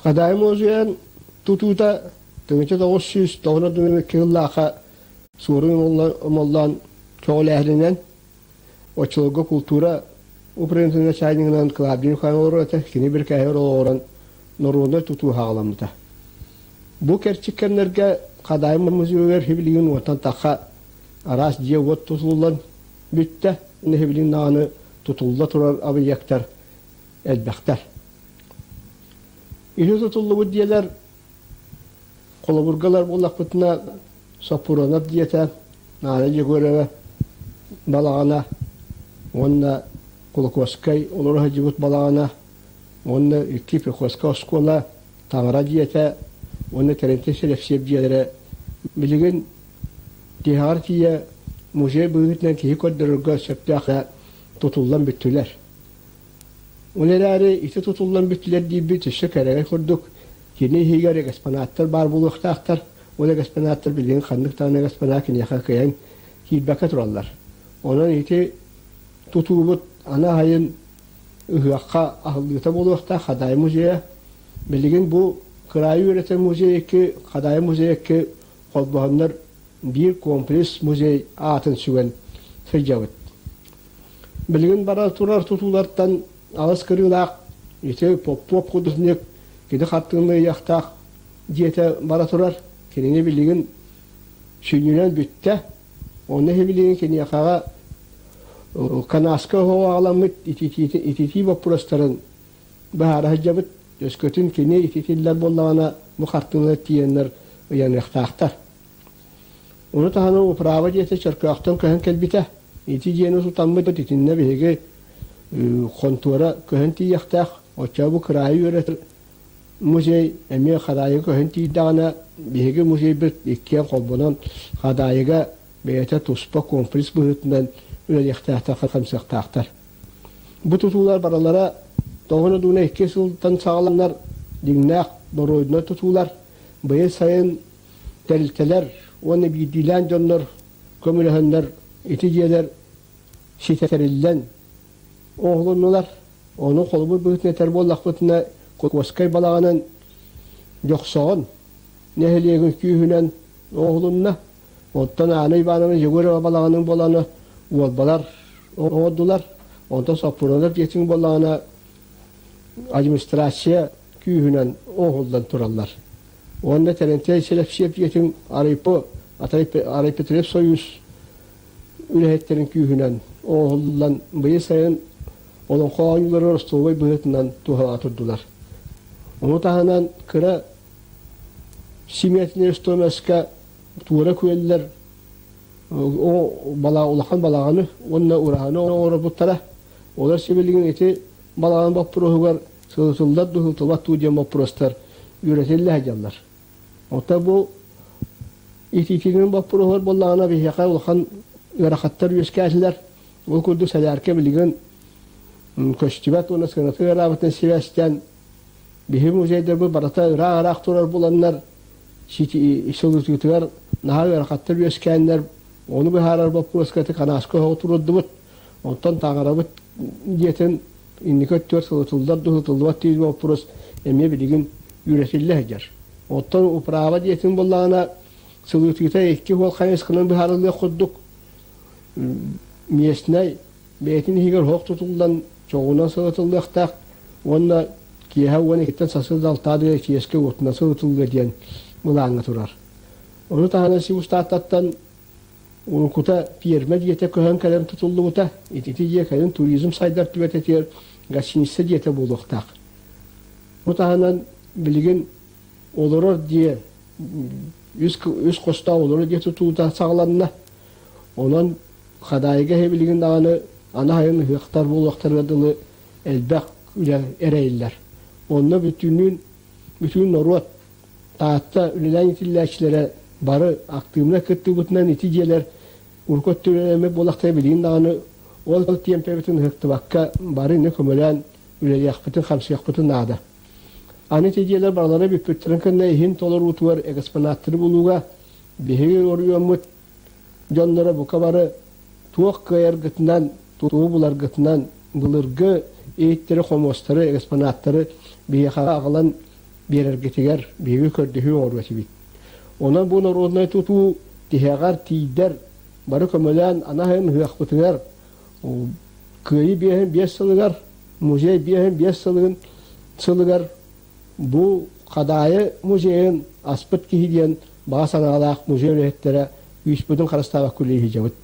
Хадаайы музейын тутуута 1992 сыллаахха Суорун Омоллоон көҕүлээһининэн оччолорго култуура управлениетын начальнигынан Клавдия Михайловна олорор этэ, кини бирикээһигэр олоҕуран норуодунай тутуу саҕаламмыта. Бу кэрчик кэмнэргэ Хадаайы музейыгар билигин уонтан тахха араас дьиэ-уот тутуллан бүттэ, билигин даҕаны тутулла турар объектар элбэхтэр. Ити тутуллубут дьиэлэр холобурга ылар буоллахпытына, Соппуруонап дьиэтэ, Наана Егорова балаҕана уонна Кулаковскай олоро сылдьыбыт балаҕана уонна икки Приходскай оскуола, таҥара дьиэтэ уонна Тэрэнтэй Сэлэпсиэп дьиэлэрэ билигин тиһэҕэр тиийэ музей быһыытынан киһи көрдөрөргө сөптөөх тутуллан бүттүлэр. Ол эрээри ити тутуллан бүттүлэр диирбит өссө кэрэгэй курдук кини иһигэр экспонаттар баар буолуохтаахтар. Ол экспонаттар билигин ханнык даҕаны экспонат киниэхэ кыайан киирбэккэ тураллар. Онон ити тутуубут аны аайын ыһыахха аһыллыыта буолуохтаах Хадаайы музейа. Билигин бу кыраайы үөрэтэр музей икки, Хадаайы музей икки холбоһоннор биир комплекс музей аатын сүгэн сылдьабыт. Билигин бара турар тутуулартан алыс кырыылаах ити Попов художник кини хартыынаны ыйыахтаах дьиэтэ бара турар. Кинини билигин сүнньүнэн бүттэ. Онно билигин киниэхэҕэ Канаска оһоҕо ититии боппуруостарын быһаара сылдьабыт. Өскөтүн кини ититиллэр буоллаҕына, бу хартыыналар тиийэннэр ыйаныахтаахтар. Ону таһынан управа дьиэтэ Чөркөөхтөн көһөн кэлбитэ. Ити дьиэни тутаммыт итиннэ биһиги хонтуора көһөн тиийиэхтээх. Оччоҕо бу кыраайы үөрэтэр музей эмиэ Хадаайыга көһөн тиийдэҕинэ, биһиги музейбыт иккиэн холбонон Хадаайыга бэйэтэ туспа комплекс быһыытынан үлэлиэхтээхтэр, хамсыахтаахтар. Бу тутуулар барылара тоҕо дууна икки сылтан саҕаланар дьиҥнээх боруойдунай тутуулар. Быйыл сайын тэрилтэлэр уонна биирдиилээн дьоннор көмөлөһөннөр ити дьиэлэр ситэриллэн оҥоһулуннулар. Ону холобур быһыытынан этэр буоллахпытына, Куоскай балаҕанын Дьохсоҕон нэһилиэгин күүһүнэн оҥоһулунна. Оттон Анна Ивановна Егорова балаҕанын буоланы уолбалар оҥордулар. Онтон Соппуруонап дьиэтин буоллаҕына администрация күүһүнэн оҥоһуллан тураллар. Уонна Тэрэнтэй Сэлэпсиэп дьиэтин Арайпо, Арайпотребсоюз үлэһиттэрин күүһүнэн оҥоһуллан быйыл сайын олоҥхо оонньууларыгар остуолбай быһыытынан туһаҕа турдулар. Ону таһынан кыра симиэтинэй стоимостка туора күөллэр улахан балаҕаны уонна ураһаны оҥорбуттара. Олор сибилигин ити балаҕан боппуруоһугар сылытыллар дуу, сылытыллыбат дуу диэн боппуруостар үөрэтиллэ сылдьаллар. Оттон бу итиитигин боппуруоһугар буоллаҕына биһиэхэ улахан ыарахаттар үөскээтилэр. Ол курдук сэлээркэ билигин көстүбэт уонна сыаната ыараабытынан сибээстээн биһи музейдарбыт барыта ыраах-ыраах турар буланнар сылытыытыгар наһаа ыарахаттар үөскээннэр ону быһаарар боппуруоска канааска оһоҕу туруордубут. Онтон таҥарабыт дьиэтин инники өттүгэр сылытыллар дуу, сылытыллыбат диир боппуруос эмиэ билигин үөрэтиллэ сылдьар. Оттон управа дьиэтин буоллаҕына сылытыыта икки уол хайысханан быһаарыллыах курдук местнай бэйэтин иһигэр оһох тутуллан чоҕунан сылытыллыахтаах уонна киэһэ 12-тэн сарсыарда алтаа чиэскэ уотунан сылытыллыа диэн былааҥҥа турар. Ону таһынан Сибустааттаттан Уруккута пиэрмэ дьиэтэ көһөн кэлэн тутуллубута. Ити дьиэ кэлин туризм сайдар түбэтэтигэр гостиница дьиэтэ буолуохтаах. Бу таһынан билигин олорор дьиэ үс хостоох олорор дьиэ тутуута саҕаланна. Онон Хадаайыга иһэ билигин даҕаны аны сайын ыһыахтар буолуохтарыгар дылы элбэх үлэ эрэйиллэр. Онно бүтүннүүн бүтүн норуот Таатта үлэлээн иитиллээччилэрэ бары актыыбынай кыттыыбытынан ити дьиэлэр урукку өттүгэр эмэ буоллахтара билигин даҕаны ол тиэмпэбитин ыһыктыбакка бары иннэ көмөлөөн үлэлиэхпитин хамсыахпытын наада. Аны ити дьиэлэр барылара бүппүттэрин кэннэ иһин толоруутугар экспонаттары булууга биһиги оройуоммут дьонноро бука бары туох кыайаргытынан, тугу буларгытынан былыргы иһиттэри, хомуостары, экспонаттары биһиэхэ аҕалан. биэрэргитигэр биһиги көрдөһүү оҥоруо этибит. Онон бу норуодунай тутуу тиһэҕэр тиийдэр бары көмөлөөн анаһын ыһыахпытыгар Кыайыы 55 сылыгар, музей 55 сылын сылыгар бу Хадаайы музейын аспыт киһи диэн баҕа санаалаах музей үлэһиттэрэ күүспүтүн харыстаабакка үлэлии сылдьабыт.